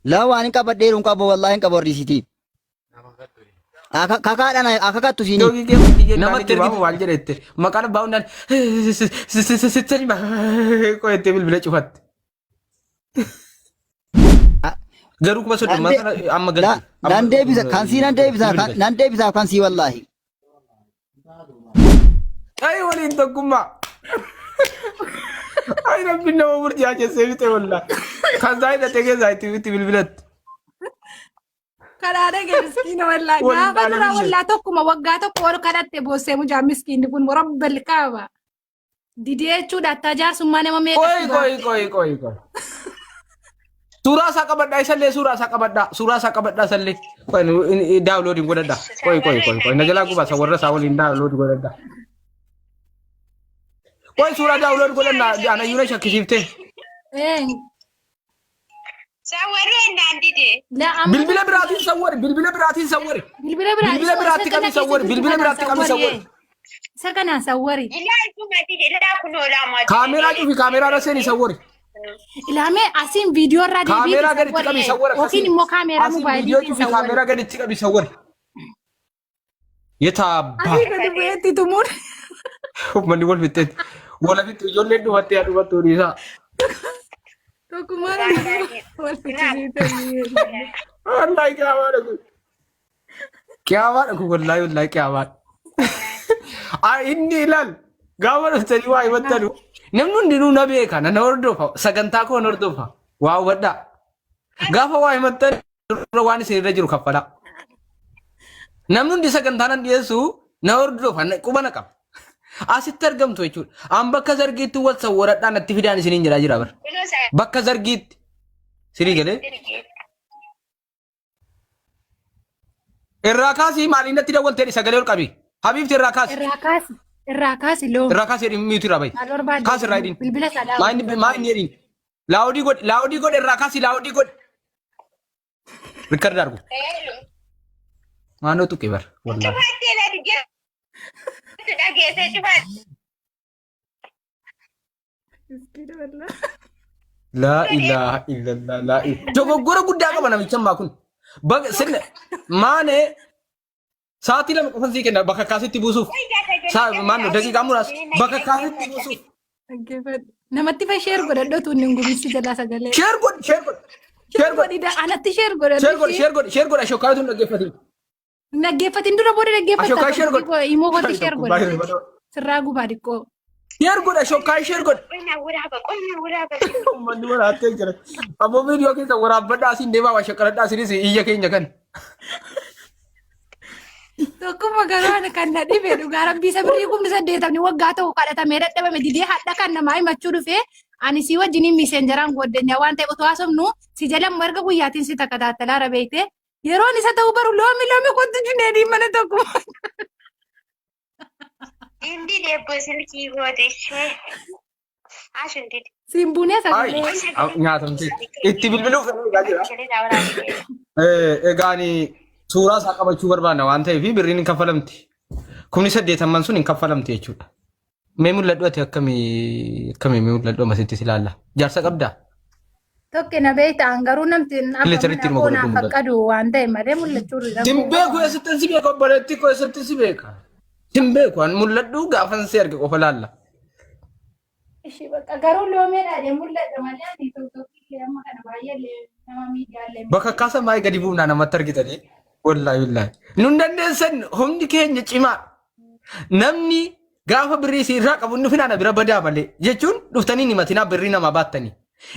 Laa waan hin qabadheeru hin qabu wallaahi hin qabu warri isiitii. Kakaadhaan akakattu isiinii. Joogii kee hundi jennaan Namatti itti waamu ergite. maal jedhette maqaan abbaa hundaan sittani qo'ettee bilbila cufatte. Garuu 30,000 sana amma galchi. Nan deebisa kan sii nan deebisa nan deebisaaf kan sii wallaahi. Ay waliin tokkummaa. Ay rabbi nama murtii jessee fixe wallaa. Kan isaa hidhatee keessaa itti bilbilatti. Karaa dhage miskiina wallaa. Waliin Gaafa dura dhaalamii wallaa tokkuma waggaa tokko ol kadhatte boossee mucaa miskiinni kun rabbal kaaba. Didee jechuudha attaa jaarsummaa nama meeqatti Qoy qoy qoy qoy qoy. Suuraa isaa qabadhaa isallee suuraa isaa qabadhaa suuraa isaa qabadhaa isallee qoy download hin godhadhaa qoy qoy qoy qoy na jalaa gubaa isa warra isaa waliin download godhadhaa. Qoy suuraa download godhannaa anayyuu na shakkisiiftee. Eh, Sawwarri ennaan dide. la amma Bilbila biraatiin sawwari bilbila biraatiin sawwari. bilbila biraa Bilbila biraatti isa kana qabi sawwari keessa jirtu bilbila kanaan biraatti qabi sawwari. sawwari. Isa kanaan sawwari. Ilaa isuma dide. Ilaa kunoo lama. Kaameeraa cufi kaameeraa irra seeni sawwari. Ilaamee asiin viidiyoo irraa deebiitii Kaameeraa gaditti sawwari. qabi sawwari Yookiin akkasii. immoo kaameeraa Asiin viidiyoo moobaayiliitiin cufi sawwari. kaameeraa gaditti qabi sawwari. Yetaabbaa. Asii gadi bu'eetti tumuun. Uummanni wal fixxeetti. Wal fixxu ijoolleen dhumattee haa dhumattu dhiisaa. Tokkummaan wal fichisiisanii. Wallaahi qiyamaadha kun. Qiyamaadha kun wallaahi wallaahi qiyamaadha. Haa inni ilaal gaafa dhuftanii waa himattanu. Namni hundinuu na beeka na hordofa sagantaa koo na hordofa waa hubadhaa. Gaafa waa himattan dura waan isin irra jiru kaffalaa. Namni hundi sagantaa nan dhiyeessu na hordofa na- quba na qaba. Asitti argamtu jechuudha. An bakka zargiitti wal sawwaradhaa natti fidaan isiniin jedhaa jira bara. Bakka zargiitti. Sinii galee. Irraa kaasii maaliin natti dawwaltee sagalee ol qabi. Habiibti irraa kaasi. Irraa kaasi. Irraa kaasi loon. Irraa kaasi jedhin miitu irraa bahi. Maal barbaadde? Kaasi irraa jedhin. Bilbila isaa Maa daawwatu. inni maa inni jedhin. Laawudii godhi laawudii godhi irraa kaasi laawudii godhi. Rikkard argu. Maanoo tuqe bar. Wallaahi. Cufattee lati jettu dhageessee cufatte. Miskiina wallaahi. Laa ilaaha illallah laa ilaaha. Dogoggora guddaa qaba namichi ammaa kun. Baga sirna maanee sa'aatii 2 qofan sii kenna bakka kaasitti buusuuf. Maannoo daqiiqaa muraasa bakka kaasitti buusuuf. Dhaggeeffadhu. Namatti fa sheer godhadhu utuu inni hin gubin si jalaa sagalee. Sheer godhi sheer godhi. Sheer godhi Godhi anatti sheer godhadhu. sheer godhi sheer godhi sheer godhi ashokkaatu hin dhaggeeffatin. Dhaggeeffatin dura booda dhaggeeffatta. Ashokkaa sheer godhi. Imoo kooti sheer godhi. Sirraa gubaa diqqoo. Sheer godhi ashokkaa sheer godhi. Qonna waraaba qonna waraaba. Uummanni waraattee jira. Ammoo viidiyoo keessa waraabbadhaa asiin deemaa waa shaqqaladhaa asinis iyya keenya kan. Tokkummaa garuu ani kan na dhibe dhugaa rabbii isa birrii 80,000 waggaa tokko kadhatamee dadhabame didee hadha kan namaa himachuu dhufee ani si wajjiniin miseenjaraan gooddanyaa waan ta'eef otoo haasofnu si jala marga guyyaatiin si takataattalaa rabeeyte yeroon isa ta'uu baru loomi loomi kottu juneedii mana tokko. Indi deebbo silkii goote ishee. Ashin didi. Siin buunee Ay, sagalee. nyaatamte. Itti bilbiluuf egaa jira. Egaa ani suuraa isaa qabachuu barbaanna waan ta'eef birriin hin kaffalamti. 80,000 sun hin kaffalamti jechuudha. Mee mul'adhu ati akkamii akkamii mee mul'adhu ammasitti si ilaalla. Jaarsa qabdaa? Tokko na beekta an garuu namti akka Militariitti mana ilma koo godhadhu naaf mul'adhu. faqqadu waan ta'e malee mul'achuu Sin rakkoo beeku qaba. eessattin si beeka obboleettii koo eessattin si beeka. Sin beeku an mul'adhu gaafan si arge qofa laalla. Ishii bakka garuu loomee dhaadhee mul'adha malee ani tokko illee amma kana baay'ee illee nama miidiyaa illee miti. Bakka kaasa maayii gadi buufnaa namatti argitanii. Wallaahi wallaahi. Nun dandeessan humni keenya cimaa. Namni gaafa birrii isin irraa qabu inni finaana bira badaa malee jechuun dhuftanii hin himatinaa birrii namaa baattanii.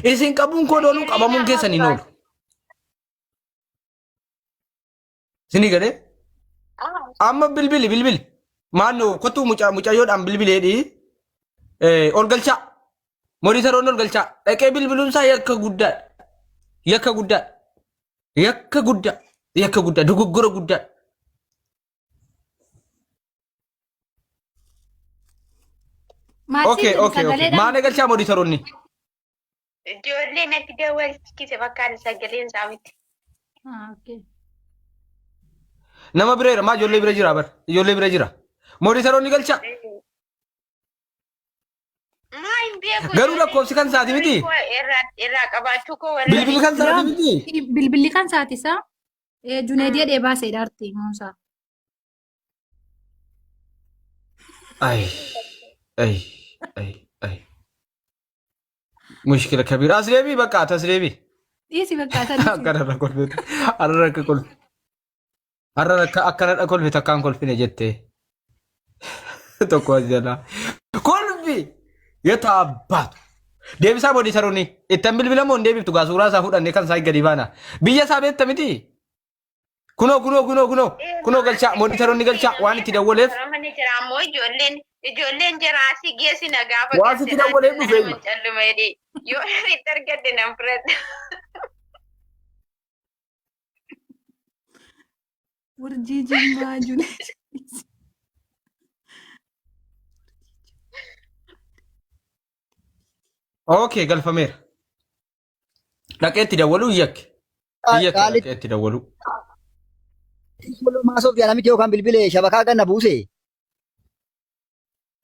Isin qabuun koo doonuu qabamuun keessan hin oolu. Isinii galee? Amma bilbili bilbili. Maannoo kottuu mucaa mucayyoodhaan bilbileedhi. Ol galchaa. Monitaroonni ol galchaa. Dhaqee bilbiluun isaa yakka guddaadha. Yakka guddaadha. Yakka guddaa. Yakka guddaa. Dogoggora guddaadha. Maal Okay, siin jedhu okay, okay. sagaleedhaan Maana galchaa monitaroonni. Ijoollee natti dawwalchise bakkaan sagaleen isaa miti. Ah, okay. Nama bira jira. Maa ijoollee bira jira bar. Ijoollee bira jira. Monitaroonni galchaa. Maa hin beeku. Garuu lakkoofsi kan isaati miti. Irraa qabaachuu koo warra. Bilbilli kan isaati miti. Bilbilli kan isaati isaa Junaid jedhee baasee dhaarti Muusaa. Ay, ay, ay, ay. Mushkila kabiir. As deebii bakka ati as deebii. Dhiisi bakka sanii. Akkanarra kolfite. Har'a akka kolfite. Har'a akka akkanarra kolfite akkaan kolfine jettee. Tokko as jalaa. Kolfi! Yeta abbaatu. Deebisaa boodii saroonni. Ittan bilbila moo hin deebiftu gaa suuraa isaa fudhannee kan isaa gadi baana. Biyya isaa beekta miti. Kunoo kunoo kunoo kunoo kunoo galchaa monitaroonni galchaa waan itti dawwaleef Mana jira ammoo ijoolleen jira asii geessi na gaafa Waan sitti dawwaleef dhufe ilma. Calluma jedhee yoo itti argadde nan fudhadha. Urjii jimmaa Junaid. Okay galfameera. Dhaqee itti dawwaluu yakke. Yakke Qaali dhaqee itti dawwaluu. maasoof jedha miti yookaan bilbilee shabakaa ganna buuse.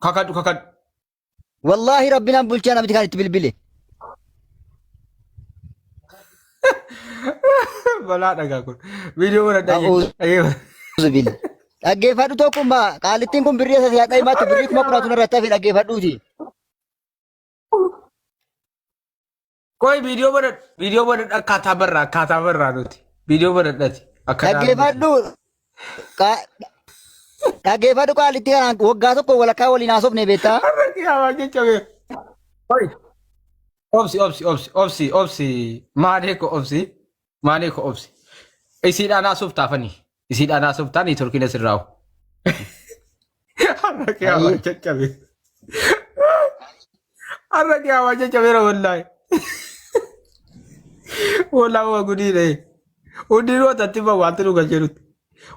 Kakadhu kakadhu. Wallaahi rabbi nan bulchaa namti kan itti bilbile. Balaa dhagaa kun. Viidiyoo mana dhagee. A'uuzu billah. Dhaggeeffadhu tokkummaa qaalittiin kun birrii isa siyaadha himattu birrii 10,000 irratti hafe dhaggeeffadhuuti. Qoy viidiyoo mana viidiyoo mana akkaataa barraa akkaataa barraa nuti. Viidiyoo mana dhati. Akka Dhaggeeffadhu. Dhaggeeffadhu qaalittii kanaan waggaa tokko walakkaa waliin haasofne beektaa. Har'a qiyaamaa jecha beeku. Qoy. Obsi obsi obsi obsi obsi maalee ko obsi maalee ko obsi. Isiidhaan haasuuf taafanii. Isiidhaan haasuuf taanii turkiin asirraa. Har'a qiyaamaa jecha beeku. Har'a qiyaamaa caccabeera wallaahi. Wallaahi waa gudii ta'e. Hundinuu atatti ba wanti nu galcheerutti.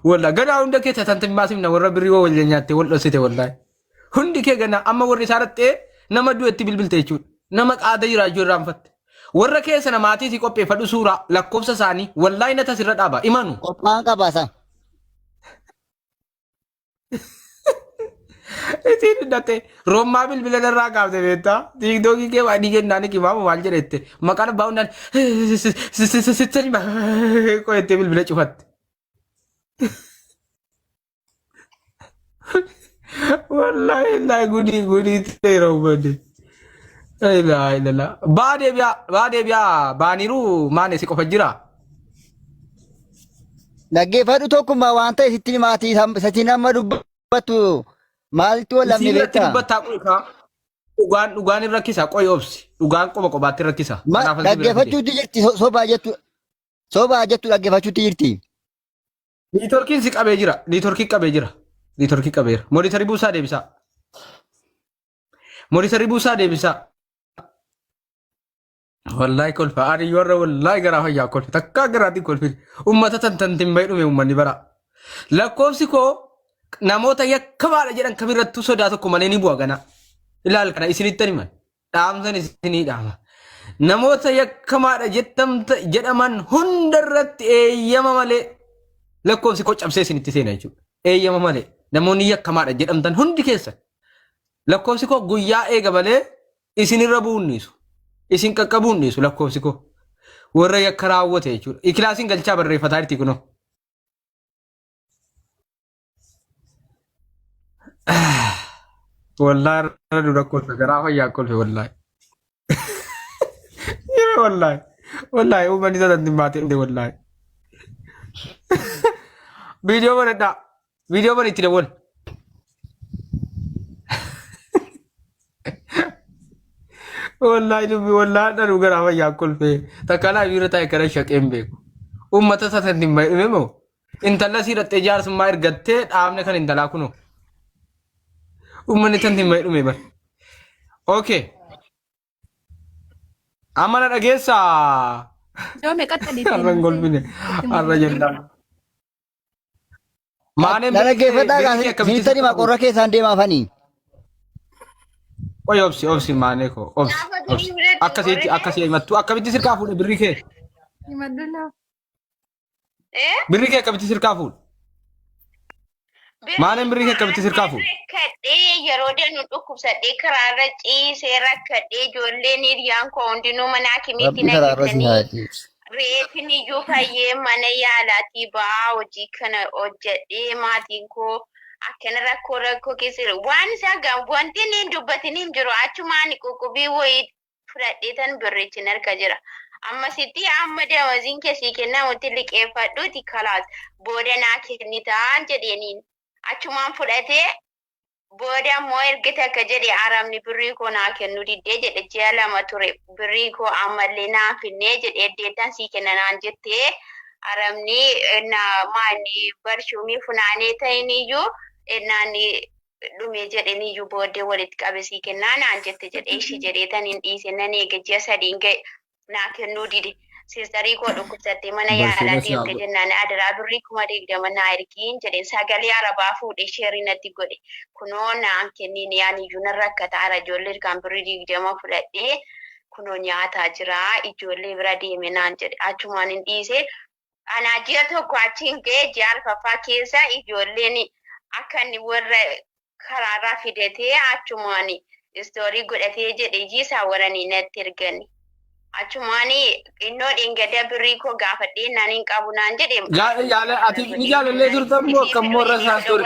Wallaahi ganaa hunda keessa tanti maasimna warra birrii wal nyaatte wal dhossite wallaahi. Hundi kee ganaa amma warri isaa dhattee nama du'etti bilbilte jechuudha. Nama qaada jiraachuu irraanfatte. Warra keessa namaatii si qopheeffadhu suuraa lakkoofsa isaanii wallaahi na tasirra dhaaba imanu. Qophaa'an qabaasa. Isiin hidhatte rommaa bilbila irraa kaafte beektaa tiiktookii kee waa dhiigeen naani kimaama maal jedhette maqaan abbaa hundaan sittani qo'ettee bilbila cufatte. Wallaahi wallaahi gudii gudii ta'eera uummanni. Laa ilaaha illallah. Baa deebi'aa baa deebi'aa baaniiru maane si qofa jira. Dhaggeeffadhu tokkummaa waan ta'e sitti himaatii sitti nama dubbattu maalitti wal lamne Isiin irratti beektaa? dubbattaa qofa. Dhugaan dhugaan hin rakkisa qoy obsi. Dhugaan qoba qobaatti rakkisa. Ma Kanaaf asi bira fide. dhaggeeffachuutti jirti sobaa jettu sobaa jettu dhaggeeffachuutti jirti. Niitorkiin si qabee jira. Niitorkii qabee jira. Niitorkii qabeera. Moonitarii buusaa deebisaa. Moonitarii buusaa deebisaa. Wallaahi kolfa. Ani warra wallaahi garaa fayyaa kolfe. Takkaa garaatiin kolfine. Uummata tan tan timbee dhume uummanni bara. Lakkoofsi koo namoota yakkamaadha jedhan kamirrattuu sodaa tokko malee ni bu'a gana. Ilaal kana isinittan himan. Dhaamsan isinii dhaama. Namoota yakkamaadha jettamta jedhaman hundarratti eeyyama malee lakkoofsi koo cabsee isinitti seena jechuudha. Eeyyama malee namoonni yakkamaadha jedhamtan hundi keessan lakkoofsi koo guyyaa eega malee isinirra bu'uun dhiisu. Isin qaqqabuun dhiisu lakkoofsi koo. Warra yakka raawwate jechuudha. Ikilaasiin galchaa barreeffataa jirti kunoo. Wallaahi irra dura kolfe garaa fayyaa kolfe wallaahi. Yeroo wallaahi wallaahi uummanni sana hin baatee dhufe wallaahi. Viidiyoo banadhaa. Viidiyoo bana itti dawwal. Wallaahi dubbi wallaahi dhanuu garaa fayyaa kolfee takka laa biira taa'e kana shaqee hin beeku. Uummata isa san hin baay'ee moo intala sii dhattee jaarsummaa ergattee dhaabne kan intalaa kunoo. Uummanni tan hin baay'ee dhume bar. Okay. Amma na dhageessaa. Yoo meeqatti adiitti Har'a hin kolfine. Har'a jennaan. Maaneen Na dhaggeeffadhaa birrii kee akkamitti isinitti hima qorra keessaan deemaafanii. Qoy obsi obsi maanee koo obsi Gaafa obsi. birrii fudhadhu Akkasitti qorra akkasii himattu akkamitti sirkaa fuudhe birrii kee? Himadhu laa. Eh? Birrii kee akkamitti sirkaa fuudhe? Maaliin birrii kee akkamitti sirkaa fuudhe? Rakkadhee yeroo danuu dhukkubsadhee karaarra ciisee rakkadhee ijoolleen hiriyaan koo hundinuu mana hakimiitti Rabbi na karaarra si geessanii haa ciibsu. reefin iyyuu fayyee mana yaalaatii ba'aa hojii kana hojjedhee maatiin koo akkana rakkoo rakkoo keessa jiru. Waan isaa wanti inni hin dubbatin hin jiru achumaan quqqubii wayii fudhadhee tan birrichi harka jira. Ammasitti amma damaziin keessii kennamutti liqeeffadhuuti kalaas booda naa kennitaan jedheeniin. Achumaan fudhatee booda ammoo erga takka jedhe arabni birrii koo naa kennuu diddee jedhe ji'a 2 ture birrii koo ammallee naa finnee jedhe eddeettan sii kenna naan jettee arabni na maanni barshuumii funaanee ta'iniyyuu ennaan dhumee jedheniyyuu booddee walitti qabe sii kennaa naan jette jedhe ishi jedhee taniin dhiise nan eege ji'a sadiin ga'e naa kennuu dide. Siistarii koo dhukkubsattee mana Barsiisa yaalaa si haa deemte godhu. jennaan adaraa birrii 20,000 naa ergiin jedheen sagalee arabaa fuudhee sheerii natti godhe. Kunoo naan kenniin ani iyyuu nan rakkataara ijoollee irkaan birrii 20 fudhadhee kunoo nyaataa jira ijoollee bira deeme naan jedhe achumaan hin dhiise. Anaa ji'a tokko achiin ga'e ji'a arfaffaa keessa ijoolleen akka inni warra karaarraa fidatee achumaan istoorii godhatee jedhe jiisaa waranii natti ergani. Achumaan innoo dheengadda birrii koo gaafadhee naan hin qabu naan jedhe. Ati ni jaalallee turtan moo akkam moo irra isaa story?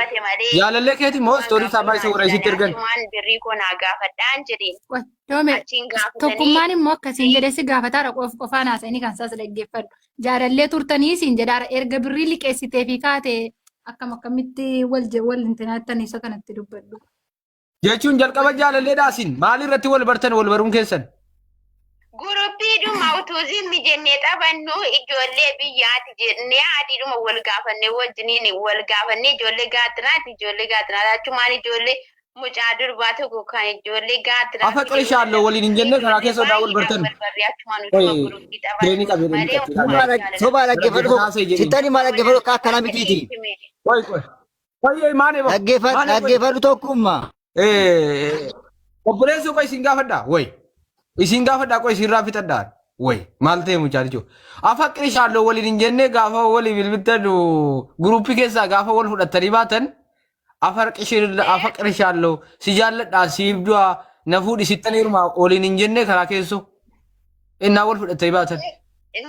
Jaalallee keeti moo story isaa baay'isa warra isitti ergan? Achumaan birrii koo naa gaafadhaan jedheen. Doome Achiin gaafatanii tokkummaan immoo akkasiin jedhee si gaafataara qof qofaan haasa'anii kan isaas dhaggeeffadhu. Jaalallee turtanii siin jedhaara erga birrii liqeessitee fi kaate akkam akkamitti wal wal hin tinaattan isa kanatti dubbadhu. Jechuun jalqaba jaalalleedhaa isin maal irratti wal bartan wal baruun keessan? Guruppiidhuma utuu zimmi jennee taphannu ijoollee biyyaati jennee adiidhuma wal gaafannee wajjiniin wal gaafannee ijoollee gaatiraati ijoollee gaatiraati achumaan ijoollee mucaa durbaa tokko kan ijoollee gaatiraa Afa qeeshaalloo waliin hin jenne karaa keessa odaa wal bartan. wal barree achumaan Qoy utuma guruppii jireenyi taphannu qabee malee qabee utuma Sobaa dhaggeeffadhu Haasa'e jedheen. sittani maa dhaggeeffadhu akka akkanaa mitiiti. Qoy qoy. Qoy maane ba. Dhaggeeffadhu Maane qoy. dhaggeeffadhu tokkummaa. Obboleessoo qoy isin gaafadhaa way. Isin gaafadhaa qoy isin irraa fixadhaa. Way maal ta'e mucaa jechuudha. Afa qeeshaalloo waliin hin jenne gaafa walii bilbiltan guruppii keessaa gaafa wal fudhattanii baatan afa qeeshaalloo si jaalladhaa siif du'aa na fuudhi sittan heerumaa waliin hin jenne karaa keessoo. Innaa wal fudhattanii baatan.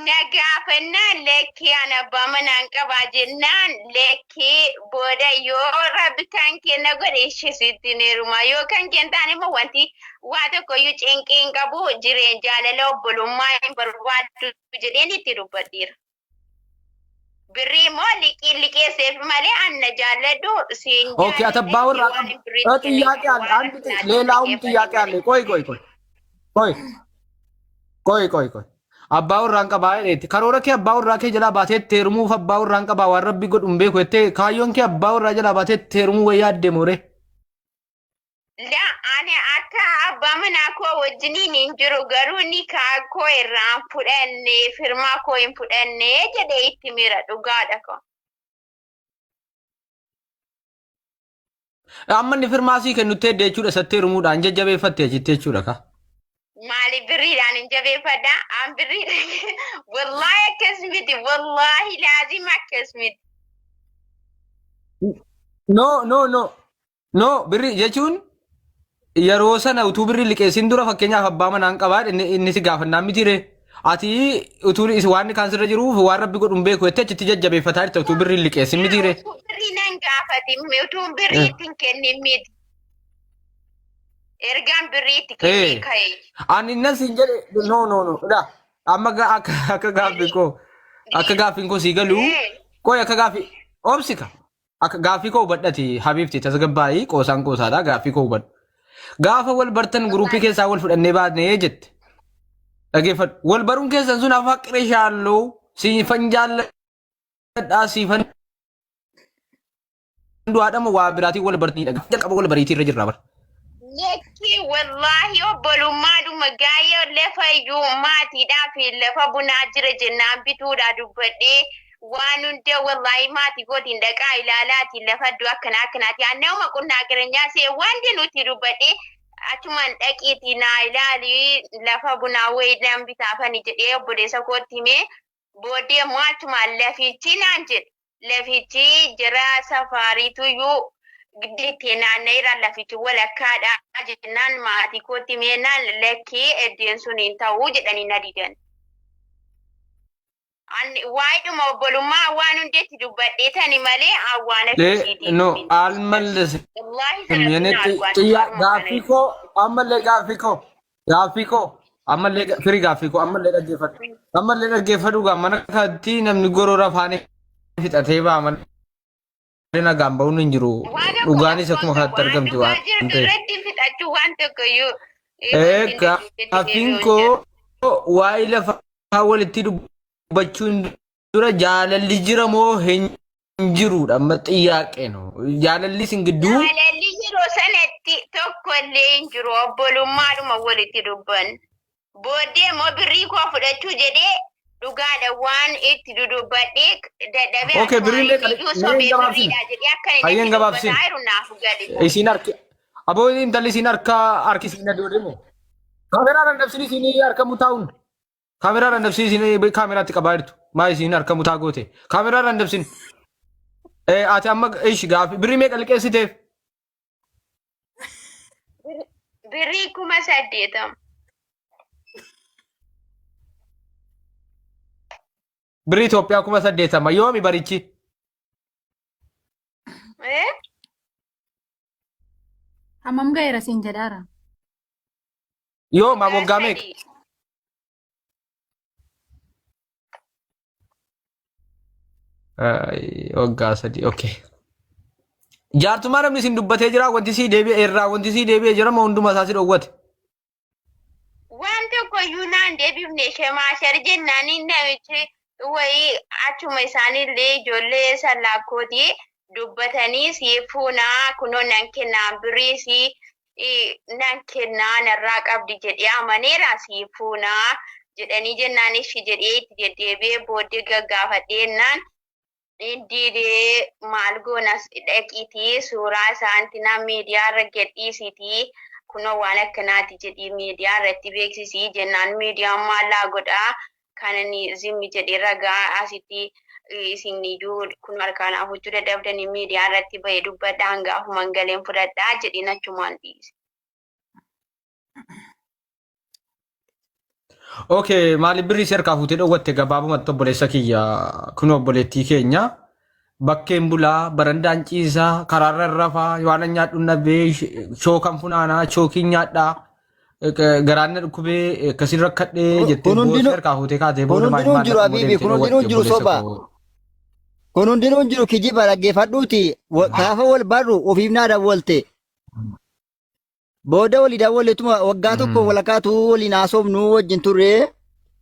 Na gaafannaan lekkii an abbaa manaan qabaa jennaan lekkii booda yoo rabbi kan kenna godhe ishee sitti hin heerumaa yoo kan kee hin taane immoo wanti waa tokko iyyuu cinqii hin qabu jireenya jaalala obbolummaa hin barbaaddu jedheen itti dubbadheera. Birrii immoo liqii liqeesseef malee an na jaalladhu siin Okay, ati abbaa warraa waan qabdu. birrii ጥያቄ አለ። አንድ ሌላውም ጥያቄ አለ። ቆይ ቆይ ቆይ ቆይ ቆይ ቆይ ቆይ abbaa warraan qabaa jedheetti karoora kee abbaa warraa kee jalaa baatee itti heerumuuf abbaa warraan qabaa waan rabbi godhu hin beeku jettee kaayyoon kee abbaa warraa jalaa baatee itti heerumuu wayyaa adeemu ree. La ani akka abbaa manaa koo wajjiniin hin jiru garuu nikaa koo irraa hin fudhanne firmaa koo hin fudhanne jedhee itti mira dhugaadha koo. Amma inni firmaa sii kennutti hedde jechuudha isatti heerumuudhaan jajjabeeffatte jettee jechuudha ka. Maali birriidhaan hin jabeeffadha? An birriidhaan wallaahi akkas miti wallaahi laazim akkas miti. No no no no birrii jechuun yeroo sana utuu birrii liqeessin dura fakkeenyaaf abbaa manaan qabaa inni inni si gaafannaan miti ree. Ati utuu waan kaan sirra jiruuf waan rabbi godhu hin beeku jettee achitti jajjabeeffataa jirta utuu birrii liqeessin miti ree. Utuu birrii nan gaafatin utuu birrii itti hin kennin miti. Ergaan birrii itti kennee ka'e. Ani nan siin jedhe no no no dha amma akka gaaffii koo akka gaaffiin koo sii galu qoy akka gaaffii obsika akka gaaffii koo hubadhati habiibti tasgabbaa'ii qoosaan qoosaadha gaaffii koo hubadhu. Gaafa wal bartan guruupii keessaa wal fudhannee baatnee jette. Dhageeffadhu. Wal baruun keessan sun afaan qirishaaloo siifan jaalladhaa siifan du'aadhama waa biraatiin wal bartanii dhaga. Jalqaba wal bariitii irra jirra bara. Lakki wallaahi obbolummaadhuma gaayee lafa iyyuu maatiidhaa fi lafa bunaa jira jennaan bituudha dubbadhee waan hunda wallaahi maatii kootiin dhaqaa ilaalaati lafa iddoo akkanaa akkanaati annama qunnaa jireenyaa see wanti nuti dubbadhee achumaan dhaqiitii naa ilaali lafa bunaa wayii nan bitaafani jedhee obboleessa kootti himee booddee immoo achumaan lafichi naan jedhe. Lafichi jara safaariituyyuu giddiitti naanna'eera lafichi walakkaadha jennaan maatii kootti meennaan lakkii eddeen sun hin ta'uu jedhanii na didan. Ani waa'eedhuma obbolummaa waan hundeetti dubbadhee tani malee awwaana Le no almalles Wallaahi የኔ ጥያ gaaffii koo ammallee gaaffii koo gaaffii koo ammallee firii gaaffii koo ammallee dhaggeeffadhu ammallee dhaggeeffadhu gaa mana kanatti namni gorora afaanii fixatee ba'a malee nagaan ba'uun hin jiru dhugaanis akkuma kanatti argamti waan ta'eef. Irratti fixachuu waan tokkoyyuu. Gaaffiin koo waa'ee lafaa walitti dubbachuun dura jaalalli jira moo hin jirudha amma xiyyaaqee no jaalalli isin gidduu Jaalalli yeroo sanatti tokko illee hin jiru obbolummaadhuma walitti dubban. Booddee immoo birrii koo fudhachuu jedhee dhugaadha waan itti dudubbadhee dadhabee Okay, birrii meeqa? iyyuu Mee hin sobee gabaabsin. birriidha jedhee akka inni Hayyeen itti gabaabsin. dubbataa jiru naaf gadi. Isiin harki aboo intalli isiin harka harki isiin aduu deemu. Kaameraa dandabsin isiin harka mutaa'uun. Kaameraa dandabsin isiin kaameraatti qabaa jirtu. Maa isiin harka mutaa goote. Kaameraa dandabsin. Ati amma ishi gaaffii birrii meeqa liqeessiteef? Birrii 80,000. Birrii Itoophiyaa 80,000 yoomi barichi? Eh? Hammam ga'eera siin jedhaara. Yooma waggaa meeqa? 3. Waggaa 3 okay. Jaartummaa namni isin dubbatee jira wanti sii deebi'e irraa wanti sii deebi'e jira moo hunduma isaa si dhowwate? Waan tokko iyyuu naan deebifne shemaashar jennaan namichi wayii achuma isaanillee ijoollee sallaakkooti dubbatanii si fuunaa kunoo nan kennaa birrii si nan kennaa narraa qabdi jedhee amaneera si fuunaa jedhanii jennaan ishi jedhee itti deddeebi'ee booddee gaggaafadhee jennaan didee maal goonas dhaqiitii suuraa isaanti na miidiyaa irra gadhiisiitii kunoo waan akkanaati jedhii miidiyaa irratti beeksisii jennaan miidiyaan maallaa godhaa kanani zimmi jedhee ragaa asitti isin iyyuu kun harkaan hafuuchuu dadhabdanii miidiyaa irratti bahee dubbadhaa hangaafuman galeen fudhadhaa jedhiin achumaan dhiise. Okay, maaliif birrii si harkaa fuutee dhowwatte gabaabumatti obboleessa kiyya kun obboleettii keenya bakkeen bulaa barandaan ciisaa karaarra rafaa waan an nyaadhu nabee shookan funaanaa chookiin nyaadhaa garaan na dhukkubee akkasiin rakkadhee jettee Kun booda hundinuu harkaa fuutee kaatee kun booda maaliif hundinuu hin jiru maallaqa immoo Habiibi deemtee kun hundinuu dhowwatte hin jiru obboleessa soba. koo. Kun hundinuu hin jiru kijiba dhaggeeffadhuuti. Gaafa wal barru ofiif naa dawwalte. Booda walii dawwalletuma waggaa tokko walakkaatu waliin haasofnu wajjin turre.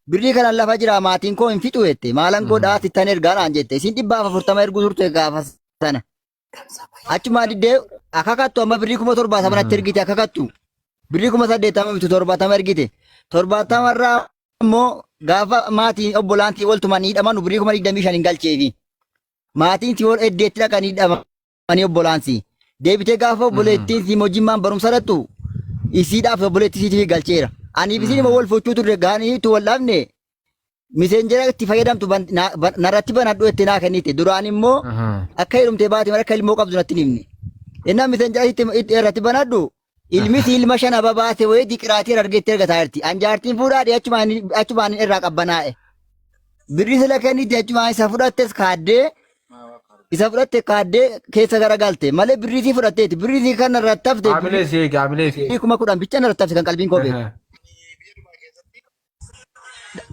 Birrii kanan lafa jira maatiin koo hin fixu jette. Maalan godhaa sittan ergaa naan jette. Isin 140 erguu turte gaafa sana. Achumaa diddee akakattu amma birrii 70,000 natti ergite akakattu. Birrii 80,000 bitu 70 ergite. 70 irraa immoo gaafa maatiin obbolaantii waltumanii hidhaman birrii 25,000 hin galcheefi. Maatiin si wal eddeetti dhaqanii hidhamanii obbolaansi. Deebitee gaafa obboleettiin si hojimmaan barumsa dhattu isiidhaaf obboleettii siitiif galcheera. Aniif isiin immoo wal fuchuu turre gaaniitu wal dhabne miseenjera itti fayyadamtu narratti banadhu jettee naa kennite. Duraan immoo akka heerumtee baate malee akka ilmoo qabdu natti hin himne. Innaan miseenjera itti irratti banadhu ilmi si ilma shan ababaase wayii diqiraatii argeetti argataa jirti. An jaartiin fuudhaa achumaan irraa qabbanaa'e. Birrii sila kennite achumaan isa fudhattes kaaddee isa fudhatte kaaddee keessa garagalte malee birrii sii fudhatteeti. Birrii sii kan irratti hafte Haamilee si eegi haamilee si eegi. birrii 10,000 bicha irratti hafte kan qalbiin koo beeku.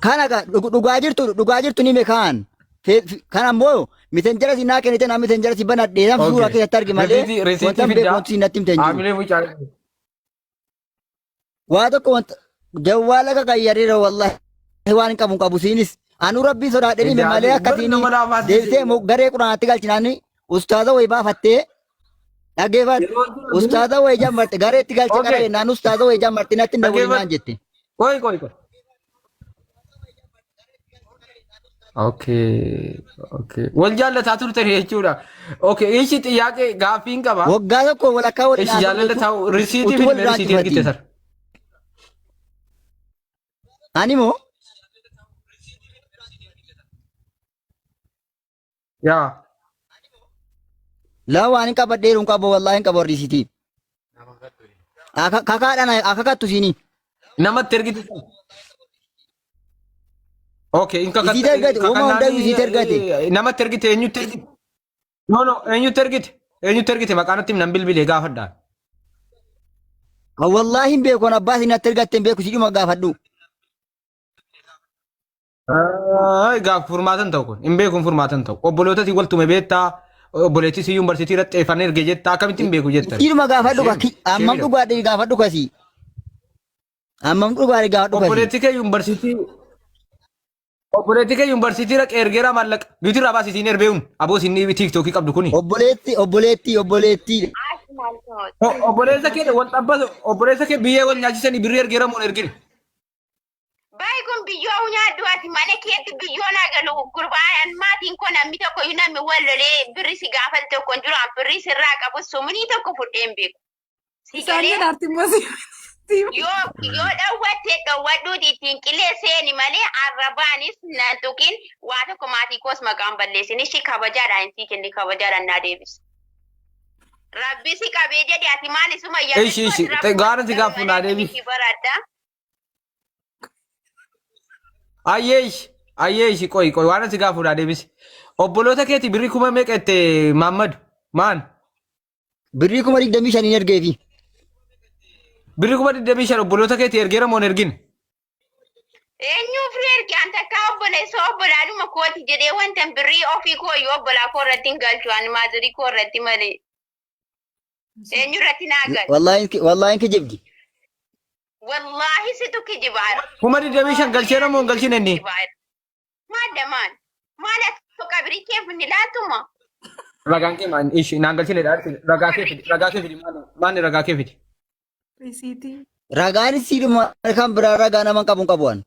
Kana dhugaa jirtu ni mekaan. Kan ammoo miseenjera si naa kennite naa miseenjera si banadhee nan suuraa keessatti arge malee Risiitii risiitii wanta hin beeku fiddaa. wanti si natti himte hin jiru. Haamilee mucaa. Waa tokko wanta jawwaala kakayyariira wallahi waan hin qabu hin qabu siinis anuu rabbii sodaadhee hime malee akkasiin Nama laafaatti. deebisee immoo garee quraanaatti galchinaan ustaaza wayii baafattee dhaggeeffadhu. Ustaaza wayii jammarte gareetti galche Okay. qara jennaan ustaaza wayii jammarte natti hin dawwalinaan jette. Qoy qoy qoy. Okay, okay. Wal jaallataa turtan jechuudha. Okay, ishi xiyyaaqee gaaffii hin qaba. Waggaa tokko walakkaa waliin Ishi jaalala ta'u risiitii utuu wal fidme irraa risiitii ergite cufatiin. sar. Ani moo Yaa. Laa waan hin qabadheeru hin qabu wallaahi hin qabu riisitii. Kakaadhaan akakattu siinii. Namatti ergite sana. Okay, hin Isiit ergate, uuma hundayyuu isiit ergate. Namatti ergite eenyutti ergite? No no, eenyutti ergite? Eenyutti ergite maqaa natti himi nan bilbilee gaafadhaan. Wallaahi hin beeku an abbaa isin natti ergatte hin beeku sidhuma gaafadhu. Ay, gaaf furmaatan ta'u kun hin beeku furmaatan ta'u. Obboloota si waltume beektaa obboleettii si yuunivarsiitii irratti xeeffannee erge jettaa akkamitti hin beeku jettan. Sidhuma gaafadhu ka ammam dhugaadhe gaafadhu kasii. Ammam dhugaadhe gaafadhu kasii. Obboleettii kee yuunivarsiitii obboleettii kee yuunivarsiitii dhaqee ergeera maallaqa duuti irraa baasii siin erbee'uun aboo siin tiiktookii qabdu kuni. Obboleetti obboleetti obboleetti. Obboleessa kee wal xabbatu obboleessa kee biyyee wal nyaachisanii birrii ergeera moo hin ergine. Bayi kun biyyoo nyaadhu ati mana keetti biyyoo naa galu gurbaan maatiin koo namni tokko iyyuu namni wal lolee birri si gaafate tokko hin jiru an birri sirraa qabu sumunii tokko fudhee hin beeku. Si Isaan galee jedhaarti immoo si. yoo yoo dhowwatte dhowwadhuuti ittiin qilee seeni malee arrabaanis na tuqin waa tokko maatii koos maqaan balleessin ishii kabajaadhaan sii kenni kabajaadhaan naa deebisi. Rabbi si qabee jedhe ati maal isuma Ishi ishi gaara si gaafu naa deebisi. Baradha. Ayyee ishi ayyee ishi qoyi qoyi waan si gaafu naa deebisi. Obboloota keeti birrii kuma meeqa itti Maammadu maan? Birrii 25,000 hin ergeefi. Birrii 25,000 obboloota keeti ergeera moo hin ergine? Eenyuuf erge an takkaa obboleessa obbolaadhuma kooti jedhee wanta birrii ofii koo iyyuu obbolaa koo irratti hin galchu ani maazirii koo irratti malee. Eenyu irratti naa galu? Wallaahi wallaahi hin kijibdi. Wallaahi situ kijibaara. 25,000 galcheera moo hin galchine inni? Maadda maal? Maal ati qabirii kee ni laatuma? Ragaan kee maal? Ishi naan galchine dha. Ragaa kee fidi. Ragaa kee fidi. Maali ragaa kee fidi? Risiitii. Ragaan siidhuma kan biraa ragaa nama hin qabu hin qabu an.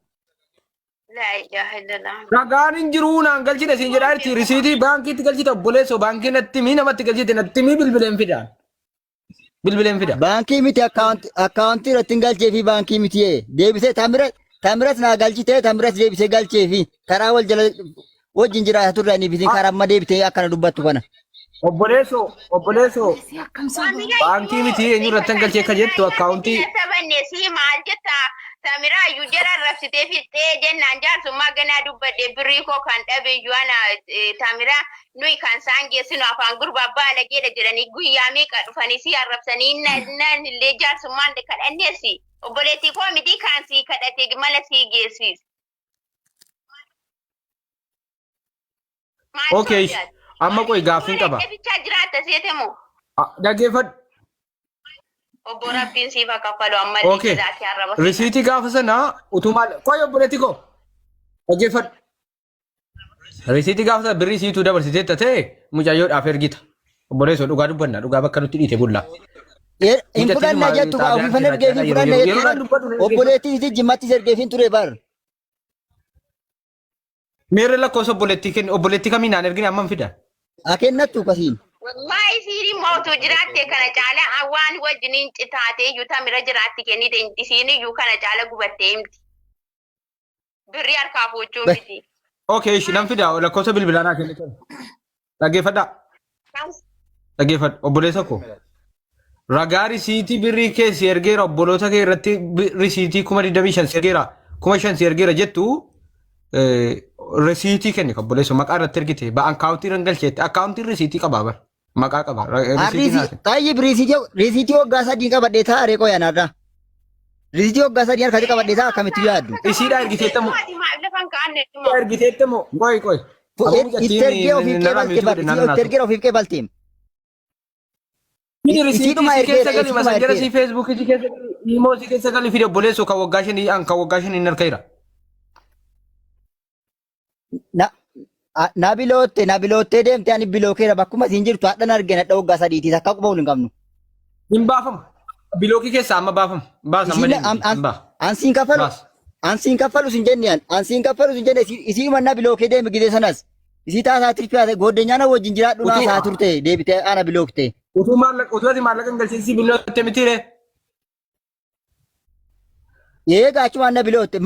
Laa ilaaha illallah. Ragaan hin jiruu naan galchine siin jedhaa jirti. Risiitii baankiitti galchite obboleessoo baankii natti mii namatti galchite natti mii bilbileen fida. Bilbileen fida. Baankii miti akkaawuntii irratti hin galchee fi baankii miti deebisee tamira tamiras naa galchitee tamiras deebisee galchee fi karaa wal jala wajjin jiraata turre ani bitin karaa amma deebitee akkana dubbattu kana. Obboleessoo obboleessoo Si akkam soba. baankii miti eenyu irratti hin galchee akka jettu akkaawuntii. Sabanne si maal jetta Samiraa iyyuu jala arrabsitee fixxee jennaan jaarsummaa ganaa dubbadhe birrii koo kan dhabe iyyuu ana Samiraa nuyi kan isaan geessinu afaan gurbaa baalageedha jedhanii guyyaa meeqa dhufanii si arrabsanii nan illee jaarsummaan kadhanneessi obboleettii koo miti kan si kadhate mana si geessis. Maal Okay. sodaata? Amma qoy gaaffiin qaba. Bichaa jiraatta seete moo? Dhaggeeffadhu. Obbo Rabbiin siif haa kaffalu ammallee Okay. jazaa kee arraba. Risiitii gaafa sanaa utuu maal qoy obboleetti koo dhaggeeffadhu. Risiitii gaafa sana birrii siituu dabarsiteetta ta'e mucayyoodhaaf ergita. Obboleessoo dhugaa dubbanna dhugaa bakka nutti dhiite bulla. Hin Mucattiin fudhanna jettu kaa xaabiyaan ofiifan ergeef hin yeroo fudhanna yeroo jettu yeroo dubbatu na dhaggeeffadhu. obboleettii isii jimmattis ergeef hin ture bar. Meerre lakkoofsa obboleettii kenni obboleettii kamii naan ergine amman fida. Haa kennattu kasiin. Wallaahi siiriin mootuu jiraatte kana caala waan wajjiniin citaatee iyyuu tamira jiraatti kennite isiin iyyuu kana caala gubattee himti. Birrii harkaa fuuchuu miti. Okay, ishi nan fida lakkoofsa bilbilaa naa kennite. Dhaggeeffadhaa. Dhaggeeffadhu obboleessa koo. Ragaa risiitii birrii kee si ergeera obboloota kee irratti risiitii 25,000 si ergeera 5,000 si ergeera jettu risiitii kenni obboleessa maqaa irratti ergite ba akkaawuntii irra galcheetti akkaawuntiin risiitii qabaa bar maqaa qaba risiitii naa kenni. Tayyib riisiitii waggaa sadii qabadhee taa'aa reeqoo yaanaadha. Riisiitii waggaa sadii harkatti qabadhee taa'aa akkamitti yaaddu? Isiidhaa ergiteettamu ergiteettamu qoy qoy. Itti ergee ofiif qeebalte bar itti ergee ofiif qeebalte. Fidi risiitii Isiidhuma si keessa ergeera gali isiidhuma masanjara ergeera. si feesbuukii si keessa gali imoo si keessa gali fidi obboleessoo kan waggaa shanii an kan waggaa shanii hin harka jira. Na na bilootte na biloottee deemte ani bilookeera bakkuma isiin jirtu hadhan argeen hadha waggaa sadiitii takka quba wal hin qabnu. Hin baafamu. Bilookii keessaa amma baafamu. Baas amma Isiin deemti. Hin baa. an siin kaffalu Baas. an siin kaffalu sin jenne an an siin kaffalu sin jenne isiidhuma na bilookee deeme gidee sanas isii taasaa tirfii gooddenyaa na wajjin jiraadhu naa Utuu saa turte deebitee ana bilookte. utuu maallaqa utuu ati maallaqa hin galchin si bilootte mitiire. Eega achumaan na bilootte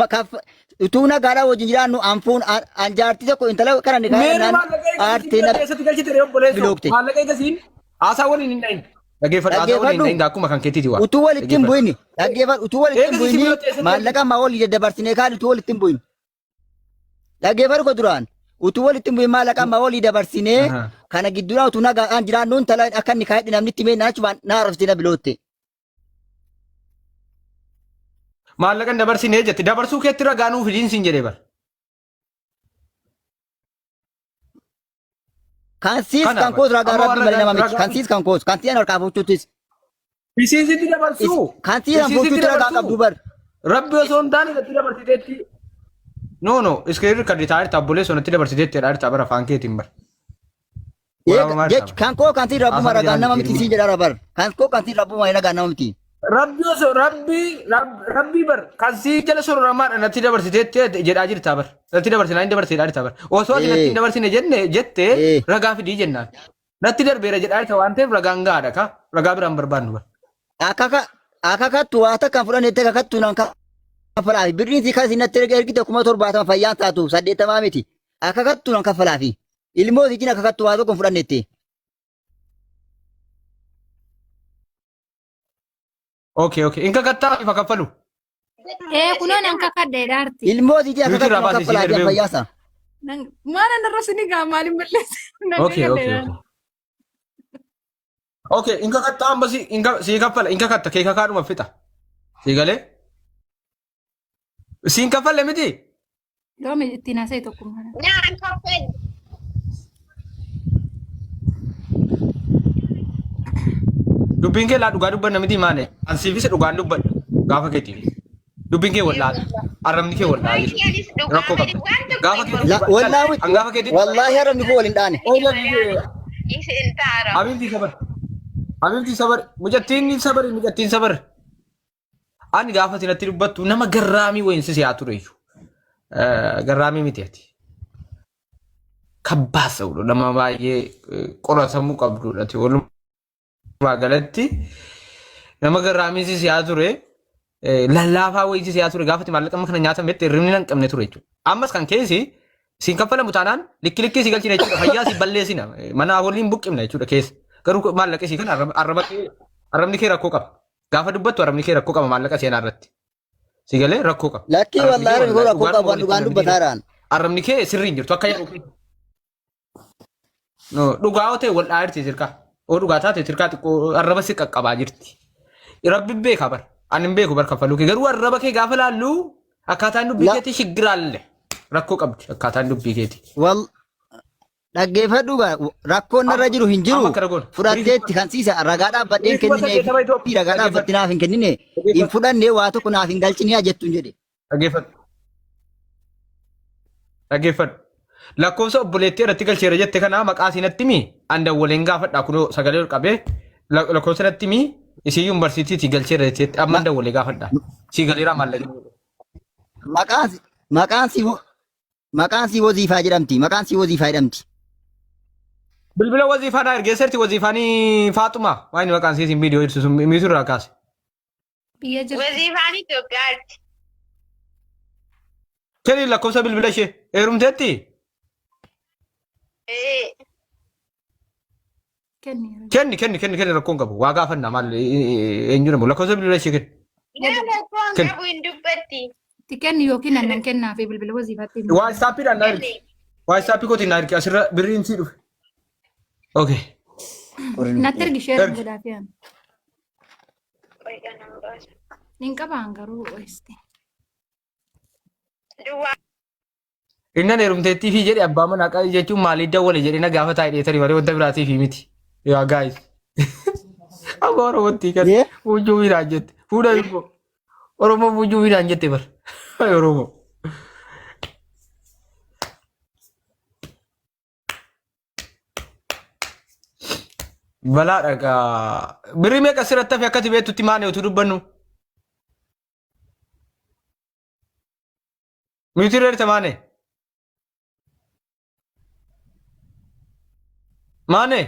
utuu nagaadhaa wajjin jiraannu an fuun an jaartii tokko intala kana ni Meerri kaa'annaan maallaqa eegasiin aartee na keessatti galchite ree obboleessoo. bilookte. Maallaqa eegasiin. Haasaa waliin hin dhahin. Dhaggeeffadhu haasaa waliin hin Dhaggeeffadhu. dhahin akkuma kan keetiiti waa. Utuu walitti hin Dhaggeeffadhu. bu'ini. Dhaggeeffadhu utuu walitti hin Eega si bu'ini biratti eessatti maallaqa ammaa olii daddabarsinee kaan utuu walitti hin bu'in. Dhaggeeffadhu ko duraan utuu walitti hin bu'in maallaqa ammaa olii dabarsinee Aha. kana gidduudhaan utuu nagaadhaan jiraannuun tala akka inni kaa'edhe namni itti mee achumaan na arrabsite na bilootte. Maallaqa hin dabarsinee jette dabarsuu keetti ragaa nuu fidiin siin jedhee bar. Kan siis Kana kan bar. koos ragaa Amma rabbii warra malee nama miti. ragaa Kan siis kan koos kan siis harkaa fuuchuuttis. Isiisitti dabarsuu. Kan siis kan Isiisitti fuuchuutti ragaa dabarsuu. qabdu bar. Rabbi osoo hin taane natti dabarsiteetti. No no iskiriin kan ritaa jirta obboleessoo natti dabarsiteetti jedhaa jirta bara afaan keetiin bar. Waraabamaa jirta Jech kan koo kan siis rabbuma Afaan ragaa jiraan nama miti jijjiirama. siin jedhaa bar. Kan koo kan siis rabbuma ragaa nama miti. Rabbi osoo rabbi rabbi bar kan sii jala sororamaadha natti dabarsiteetti jedhaa jirta bar. Natti dabarsinaa hin dabarsee jirta bar. Osoo ati natti hin dabarsine jenne jette ragaa fidii jennaan. Natti darbeera jedhaa jirta waan ta'eef ragaan gahaadha ka ragaa biraan barbaannu bar. Akaka akakattu waa takka hin fudhanne akakattu naan kaffalaafi. Birriin si kan isin natti ergite 70,000 fayyaan taatu 80 miti. Akakattu naan kaffalaafi. Ilmoo sitiin akakattu waa tokko hin fudhannetti. Okay okay. Inka kattaa ifa kaffalu. Ee kunoo nan kakadhe dhaarti. Ilmoo sitii Nuti akakattu irraa naan baasee siin kaffalaafi darbee. fayyaasa. Maal an arrabsini gaa maaliin balleessa? Nan Okay kakadhe okay dhaarti. okay. Okay inka kattaa amma si inka sii kaffala inka katta kee kakaadhuma fixa. Sii galee? Siin kaffalle miti? Loomi ittiin haasa'e tokkummaa. Naan kaffali. Dubbiin kee laa dhugaa dubbanna miti maale. An siifis dhugaan dubbadha gaafa keetiif. Dubbiin kee wallaala. Arrabni kee wallaala Waanti anis jechuudha. Rakkoo dhugaa qabda. waan tokko Gaafa hin keetii La- dhugaa. Wallaahi An gaafa keetii wallaahi arrabni koo waliin dhaane. Isin taara. Habibti sabar. Habibti sabar. Mucattiin sabar mucattiin sabar. Ani gaafa ati natti dubbattu nama garraamii wayiin si si'aa ture iyyuu. Garraamii miti ati. Kabbaasa godhu nama baay'ee qoratamuu qabdudha. Ati walumaa galatti nama garraamii si si'aa ture. Lallaafaa wayii si si'aa ture gaafa ati maallaqa amma kana nyaatametti hirribni nan qabne ture jechuudha. Ammas kan keessi siin kaffalamu taanaan likki likkii si galchina jechuudha. Fayyaa si balleessina. Manaa waliin buqqifna jechuudha keessa. Garuu maallaqa isii kana arrabni kee rakkoo qaba. Gaafa dubbattu arrabni kee rakkoo qaba maallaqa seenaa irratti. Si galee rakkoo qaba. Lakkii Arrabni kee wallaahi arrabni koo wallaahi rakkoo dhugaadhuma qabu waan walitti dhugaan namni jiru. dubbataaraan. Arrabni kee sirrii hin jirtu akka yeroo kee. No, dhugaa yoo ta'e wal dha'aa jirti sirkaa. Oo dhugaa taate sirkaa xiqqoo arraba si qaqqabaa jirti. Rabbi beeka bar. Ani hin beeku bar kaffaluu kee. Garuu arraba kee gaafa laallu akkaataan dubbii La keetii shiggiraalle. Rakkoo qabdi akkaataan dubbii keetii. wal Dhaggeeffadhu gaa rakkoon narra Amma jiru hin amma jiru akkana goona. Birrii fudhatteetti kan siisa ragaa dhaabbadhee hin birrii kuma kennine saddeettama fi Itoophiyaa ragaa dhaabbatti dhaggeeffadhu. naaf hin kennine hin Dhaggeeffadhu. fudhanne waa tokko naaf hin galchine haa jettuun jedhe. Dhaggeeffadhu. Dhaggeeffadhu. Lakkoofsa obboleettii irratti galcheera jette kana maqaa isii natti himi an dawwaleen gaafadha kunoo sagalee ol qabee lakkoofsa natti himi isii yuunivarsiitiitii galcheera jetteetti amma dawwalee gaafadha. Sii galeeraa maallaqni. Maqaan maqaan si Maqaan sii waziifaa jedhamti. Maqaan sii waziifaa jedhamti. Bilbila waziifaa naa ergee serti waziifaanii Faaxumaa waan inni maqaan isiitiin viidiyoo ibsu sun miitu irraa kaase. Biyya jirti. Waziifaan Itoophiyaatti. Kenni lakkoofsa bilbila ishee heerumteetti? Ee. Kenni. Kenni kenni kenni kenni rakkoon qabu waa gaafannaa maal eenyu namu lakkoofsa bilbila ishee kenni. Nama rakkoon Kenni. qabu hin dubbatti. Itti kenni yookiin annan kennaa fi bilbila waziifaatti himi. Waatsaappiidhaan naa ergi. Kenni. Waatsappii kootiin naa ergi asirra birriin sii dhufe. Okay. Natti ergi ishee Ergi. godhaa fi ani. Qoyidha nama baasa. Hin qabaan garuu oiste. Duwwaa Innan heerumteettii fi jedhe abbaa manaa qabi jechuun maaliif dawwale jedhee na gaafa taa'e dheetanii malee wanta biraatii fi miti. Yaa guys. Amma Oromootti kan Yee? fuuchuu midhaan jette. Fuudha immoo. Oromoo fuuchuu midhaan jette bar. Ay Oromoo. Balaa dhagaa. Birrii meeqa sirratti hafe akkati beektutti maali utuu dubbannu? Miti irra maane. Maane.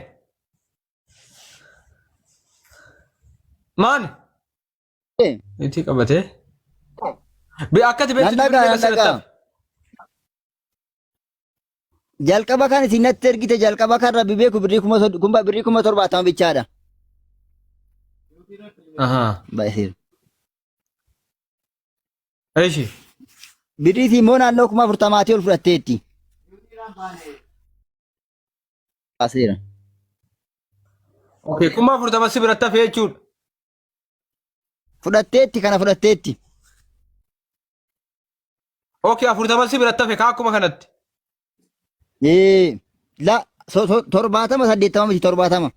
Maane. Miti qabatee. Bi akkati Nan beektu dhagaa birrii nan meeqa sirratti dhagaa. hafe? Jalqaba kan isin natti ergite jalqaba kan rabbi beeku birrii kuma sod- kuma birrii 70,000 bichaadha. Ahaa. Baay'ee. Eshi. Birrii isii immoo naannoo 40,000 ol fudhatteetti. Baaseera. Okay, 40,000 si biratti hafee jechuudha. Fudhatteetti kana fudhatteetti. Okay, 40 si biratti hafe kaa akkuma kanatti. Ee, la 70 80 miti 70.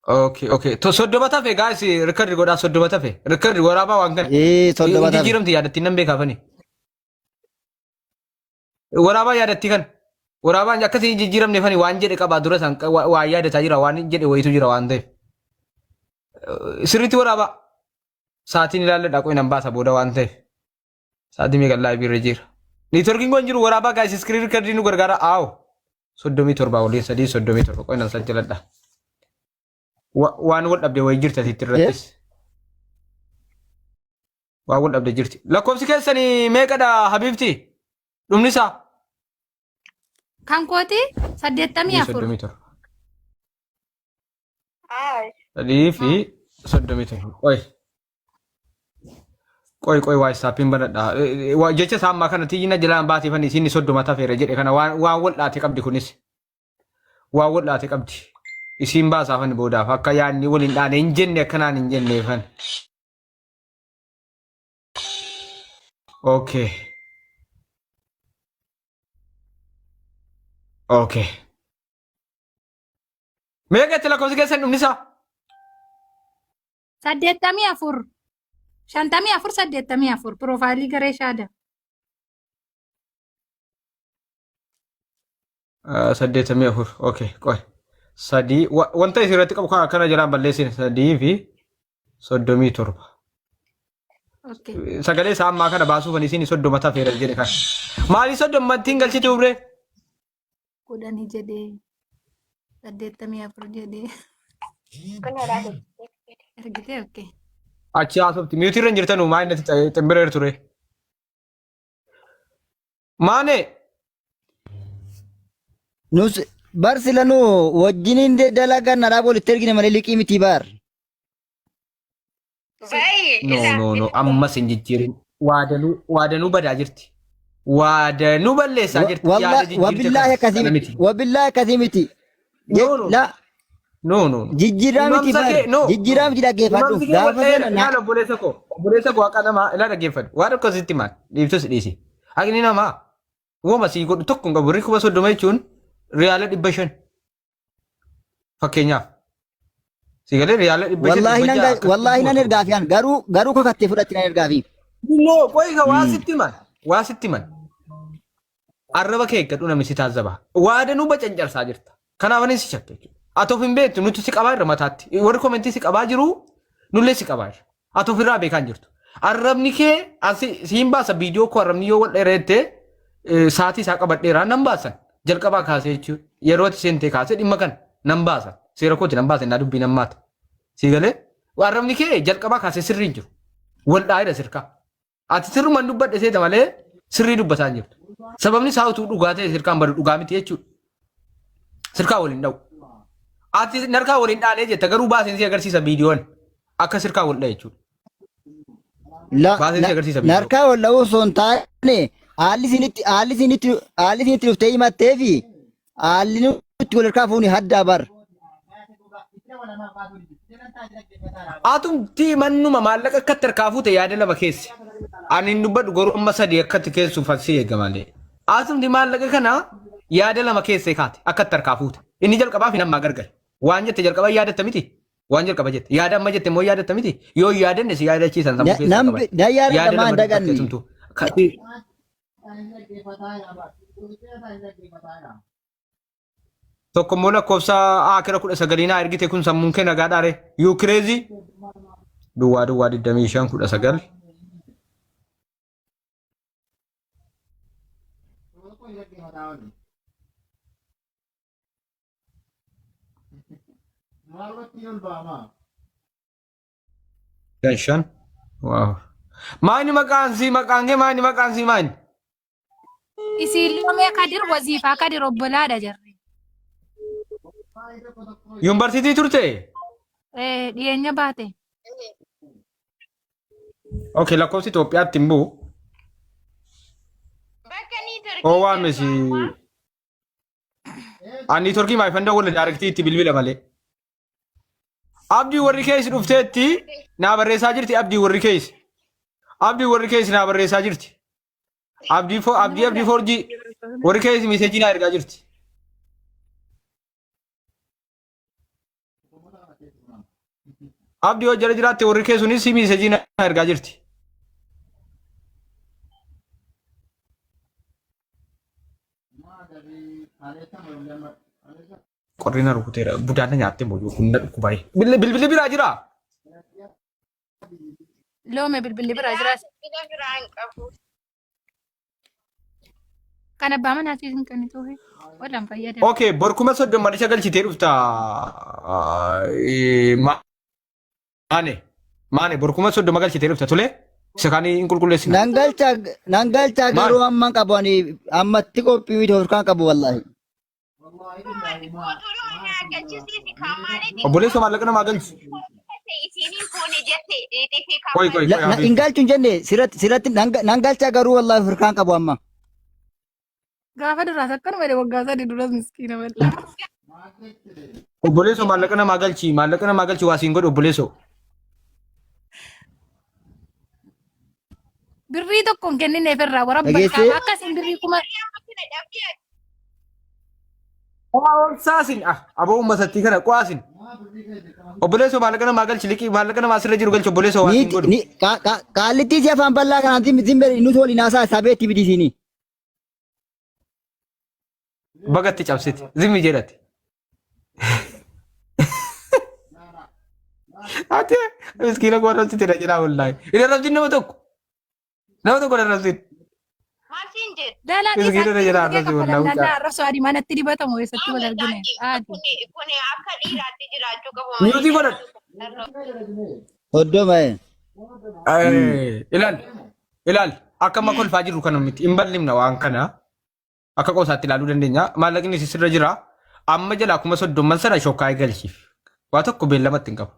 Okay, okay. To 30 tafe guys, record godhaa 30 tafe. Record waraabaa waan kana. Ee, 30 tafe. Jijjiiramti yaadattiin nan beekaafani. Waraabaa yaadattii kan. Waraabaan akkasii hin jijjiiramne fani waan jedhe qabaa dura isaan waan yaadataa jira waan jedhe wayitu jira waan ta'eef. Sirriitti waraabaa. Sa'aatiin ilaalladha qoy nan baasa booda waan ta'eef. Sa'aatii meeqa live irra jira. Neetworkiin kun jiru waraabaa guys screen record nu gargaara aawo. 37 waliin 3 37 qoy nan sajjaladha. Waan wal dhabde wayii jirti asitti irrattis. Waan wal dhabde jirti. Lakkoofsi keessanii meeqadha Habiibti? Dhumni isaa? Kan kooti 84. 37. 3 fi 37. Qoy. Qoy qoy waa isaappiin banadha. Jecha isaa ammaa kana tiyyina jalaan baateefan isin 30 tafeera jedhe kana waan wal dhaate qabdi kunis. Waan wal dhaate qabdi. Isiin baasaafan boodaaf akka yaadni waliin dhaane hin jenne akkanaan hin jenneefan. Okay. Okay. Meeqa itti lakkoofsi keessan dhumni isaa? 84. 54 84 piroofaayilii garee shaada. 84. Okay. Qoy. Sadii. Wanta isin irratti qabu kan akkana jalaan balleessine 3 fi 37. Okay. Sagalee isaa ammaa kana baasuuf ani isin 30 tafeera jedhe kan. Maalii 30tti hin galchite ubree? 10 jedhee 84 jedhee ergitee okay. Achi haasofti. Mute irra hin jirtanu maa inni ximbireer ture. Maane Nus bar sila nu wajjiniin dalagan nadhaa walitti ergine malee liqii miti bar. Bayi. No, no, no, ammas hin jijjiirin. Waadanuu waadanuu badaa jirti. Waadanuu balleessaa jirti. Yaada jijjiirte Wabillaahi kana akkasii kana miti. miti. Wabillaahi akkasii miti. No, no, La no, no, no. jijjiirraa miti Himamsa bar. kee no. Jijjiirraa miti dhaggeeffadhu. Himamsi kee wal Gaafa dheera. sana na Ilaala obboleessa koo. Obboleessa koo haqa namaa ilaala dhaggeeffadhu. Waan akkasitti maal dhiiftus dhiisi. Haqni namaa uumama sii godhu tokko hin qabu. Birrii 30,000 jechuun riyaala 500. Fakkeenyaaf. Si galee riyaala 500 wallaahi dhibba nan ja'a akkasitti wallaahi nan kuma ergaafi an garuu garuu kakattee fudhatti nan ergaafi. No, qoy ka waa sitti himan. Waa sitti himan. Arraba kee eeggadhu namni si taazzaba. Waadanuu bacancarsaa jirta. Kanaaf anis si shakke jechuudha. Ati of hin beektu nuti si qabaa jirra mataatti. Warri komentii si qabaa jiru nullee si qabaa jirra. Ati ofirraa beekaa hin jirtu. Arrabni kee asi siin baasa viidiyoo koo arrabni yoo wal dheereette sa'aatii isaa qabadheeraa nan baasan. Jalqabaa kaasee jechuudha. Yeroo ati seentee kaasee dhimma kana nan baasan. Seera kooti nan baasan naa dubbii nan maata. Sii galee arrabni kee jalqabaa kaasee sirrii hin jiru. Wal dhaayira sirkaa. Ati sirrumaan dubbadhe seeta malee sirrii dubbataa hin jirtu. Sababni isaa utuu dhugaa ta'e sirkaan badu dhugaa miti jechuudha. Sirkaa waliin dha'u. Ati narkaa waliin dhaanee jetta garuu baaseen si agarsiisa viidiyoon akka sirkaa wal dha'e jechuudha. La Baaseen si agarsiisa viidiyoo. narkaa wal dha'uu osoo hin taane haalli isinitti dhuftee himattee fi haalli nutti wal harkaa fuuni haddaa bar. Atumti mannuma maallaqa akkatti harkaa fuute yaada lama keesse. Ani hin dubbadhu garuu amma sadii akkatti keessuuf asii eega malee. Atumti maallaqa kana yaada lama keessee kaate akkatti harkaa fuute. Inni jalqabaa fi nammaa gargar. Waan jette jalqaba yaadatta miti. Waan jalqaba jette. Yaada amma jette immoo yaadatta miti. Yoo hin yaadanne si yaadachiisan sammuu keessaa Nan qaban. nan yaadadha Yaada maan lama dubbatte daganne. atumtu. Tokko immoo lakkoofsa akira 19 naa ergite kun sammuun kee nagaa dhaare. You crazy? Duwwaa duwwaa 25 19. Shan shan. Waaw. Maani maqaan sii maqaan kee maani maqaan sii maani? Isiin Loomee Kadir waziifaa Kadir obbolaadha jarri. Yuunivarsiitii turte? Eh, dhiyeenya baate. Okay, lakkoofsi Itoophiyaatti hin bu'u. Bakka niitorkii Oo waamesi. jirtu amma. Ani niitorkii maayifan dawwala daarektii itti bilbila malee. Abdii warri keessa dhufteetti naa barreessaa jirti abdii warri keessa. Abdii warri keessa naa barreessaa jirti. Abdii fo abdii abdii foorjii warri keessa miseejii naa ergaa jirti. Abdii yoo jala jiraatte warri kee sunis miseejii naa ergaa jirti. Qorri na rukuteera. Budaan na nyaattee moo kun na dhukkubaa'e. Bilbilli biraa jiraa? Loome bilbilli biraa jiraas. Bilbila biraa hin qabu. Kan abbaa manaatii hin kennituufi. Wallaan fayyadamu. Okay, bor 30,000 manicha galchitee dhufta. Maane, maane bor 30,000 galchitee dhufta tole. Isa kaan hin qulqulleessina. Nan galcha nan galcha Maal? garuu amma hin qabu ani ammatti qophii miti harkaan qabu wallahi. Utuu naa galchisiisi kan maaliiti? Obboleessa maallaqa namaa galchi. Isiin fuune jette dhiitii Qoy qoy qoy Hin habibi. galchu hin jenne sirratti sirratti nan galcha garuu wallahi harkaan qabu amma. Gaafa duraas akkanuma jedhe waggaa 3 duras miskiina bal'aa. Obboleessa maallaqa namaa galchi maallaqa namaa galchi waa siin godhu obboleessa. Birrii tokko hin kennineef irraa warabba Dhageessee? kaaba akkasiin birrii kuma Saasin ah aboo uummatatti kana qo'aasin. Obboleessa maallaqa namaa galchi liqii maallaqa namaa sirra jiru galchi obboleessa waa siin godhu. Ni qaallittii si afaan bal'aa kanaan zimbe nuti waliin haasaa sabeetti bidisiini. Bagatti cabsite zimmi jedhati. Ati miskiina koo arrabsite na jedhaa wallaahi. Hin arrabsin nama tokko. Nama tokko hin arrabsin. Maal siin jedhu? Daalaa Miskiina dhiisaa na jedhaa arrabsi wallaahi kaffalamnaan mucaa. arrabsoo adii manatti dibatamu eessatti wal argine. Haati. Kuni akka dhiiraatti jiraachuu qabu. Miyuutii godhadhu. 30 ee. Ilaal ilaal akka amma kolfaa jirru kana miti hin bal'ifna waan kana. Akka qoosaatti ilaaluu dandeenya. Maallaqni isin sirra jira. Amma jalaa 30,000 sana shokkaa'ee galchiif. Waa tokko beellamatti hin qabu.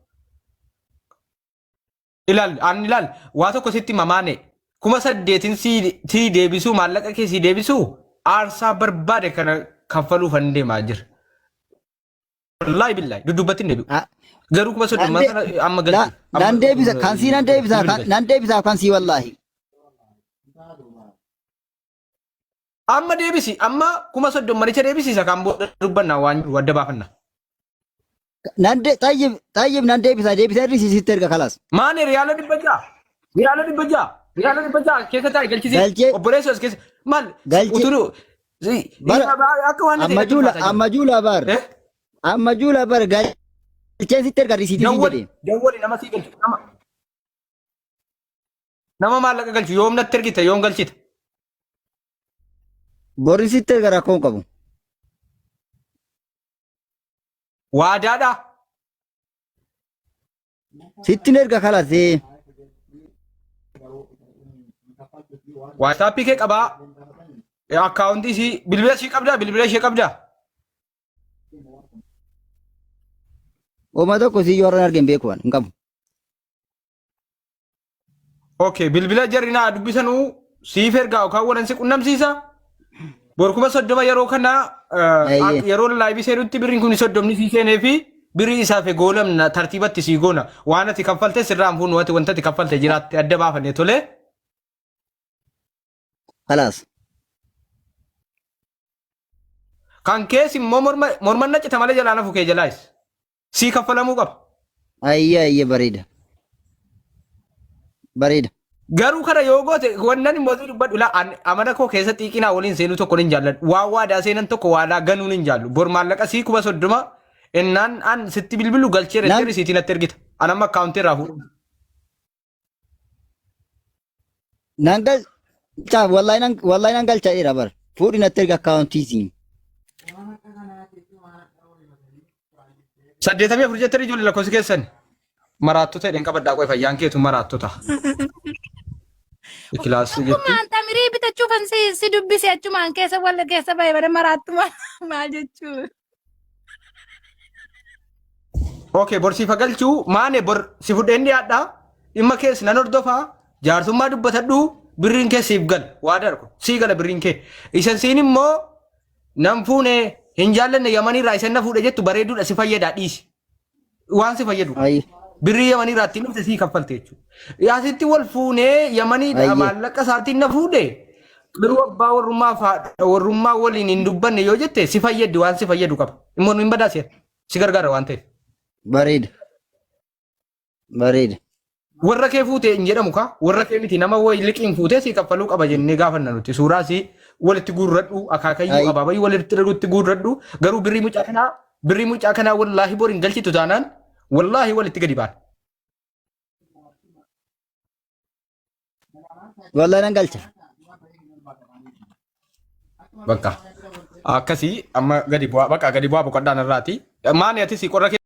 Ilaal, an ilaal, waa tokko sitti mamaane. 8,000 sii deebisuu, maallaqa kee sii deebisuu aarsaa barbaade kana kaffaluuf an deemaa jira. Wallaahi billaahi duddubbatti hin deebi'u. Garuu 30,000 sana amma galchi. Nan deebisa kan sii nan deebisa nan deebisa kan sii wallaahi. Amma deebisi amma 30,000 manicha deebisiisa kan booda dubbanna waan jiru adda baafanna. Nan de tayyib tayyib nan deebisa deebisa irri sitti erga kalas. Maani 600 600 600 keessa taa'e galchisi Galchee. obboleessa as keessa maal Galchee. utuu Bara akka waan amma juula amma juula bar Eh? amma juula bar galcheen sitti erga risiitii siin Dawwali jedhe. dawwali nama sii galchu nama nama maallaqa galchu yoom natti ergita yoom galchita. Borri sitti erga rakkoo hin qabu. Waadaadha. Sittin erga kalasee. Waataappii kee qabaa. Akkaawuntii isii bilbila ishii qabdaa bilbila ishee qabdaa. Oma tokko siyyoo har'an argeen beeku waan hin qabu. Okay, bilbila jarri naa dubbisanuu siif ergaa yookaan walan si qunnamsiisa. Bor 30,000 yeroo kana Eeyyee. yeroo laayivii seenutti birriin kun soddomni sii seenee fi birrii isaaf goolamna tartiibatti sii goona. Waan ati kaffalte sirraa hin fuunu ati wanta ati kaffalte jiraatte adda baafanne tole. Kalaas. Kan kees immoo morma morman na cita malee jalaa nafu kee jalaayis. Sii kaffalamuu qaba. Ayyee ayyee bareeda. Bareeda. Garuu kana yoo goote wannan immoo si dubbadhu laa an amala koo keessa xiiqinaa waliin seenuu tokko hin jaalladhu. Waan waadaa seenan tokko waadaa ganuun hin jaallu. Bor maallaqa sii 30,000 innaan an sitti bilbilu galcheera Nan jettee risiitii natti ergita. An amma akkaawuntii irraa fuudhu. Nan galcha wallahi nan wallahi nan galcha dheera bar. Fuudhi natti erga akkaawuntii siin. 84 jettanii ijoollee lakkoofsi keessan. Maraattota jedheen qabadhaa qoy fayyaan keetu maraattota. Ikilaasii jetti. Akkumaan tamirii bitachuufan si si dubbise achumaan keessa walla keessa bahe bara maraattu maal jechuu. Okay, bor siif galchuu maane bor si fudheen dhiyaadha. Dhimma kees nan hordofaa. Jaarsummaa dubbatadhu birriin kee siif gala. Waa darbu sii gala birriin kee. Isan siin immoo nan fuune hin jaallanne yamaniirraa isan na fuudhe jettu bareeduudha si fayyadaa dhiisi. Waan si fayyadu. Ayi. Birrii yamaniirraa ittiin dhufte sii kaffalte jechuudha. Asitti wal fuunee yamaniidha Ayyee. maallaqa isaatiin na fuudhe. Garuu abbaa warrummaa fi haadha warrummaa waliin hin dubbanne yoo jette si fayyaddi waan si fayyadu qaba. Immoo nu hin badaase si gargaara waan ta'eef. Bareeda. Bareeda. Warra kee fuute hin jedhamu kaa warra kee miti nama wayi liqiin fuutee si kaffaluu qaba jennee gaafanna nuti suuraa si walitti guurradhu akaakayyuu Ayi. abaabayyuu walitti walitti guurradhu garuu birrii mucaa kanaa birrii mucaa kanaa wallaahi bor hin galchitu taanaan wallaahi walitti gadi baana. Wallahi nan galcha. Bakka akkasii amma gadi bu'aa bakka gadi bu'aa boqodhaan irraati. Maani ati si qorra kee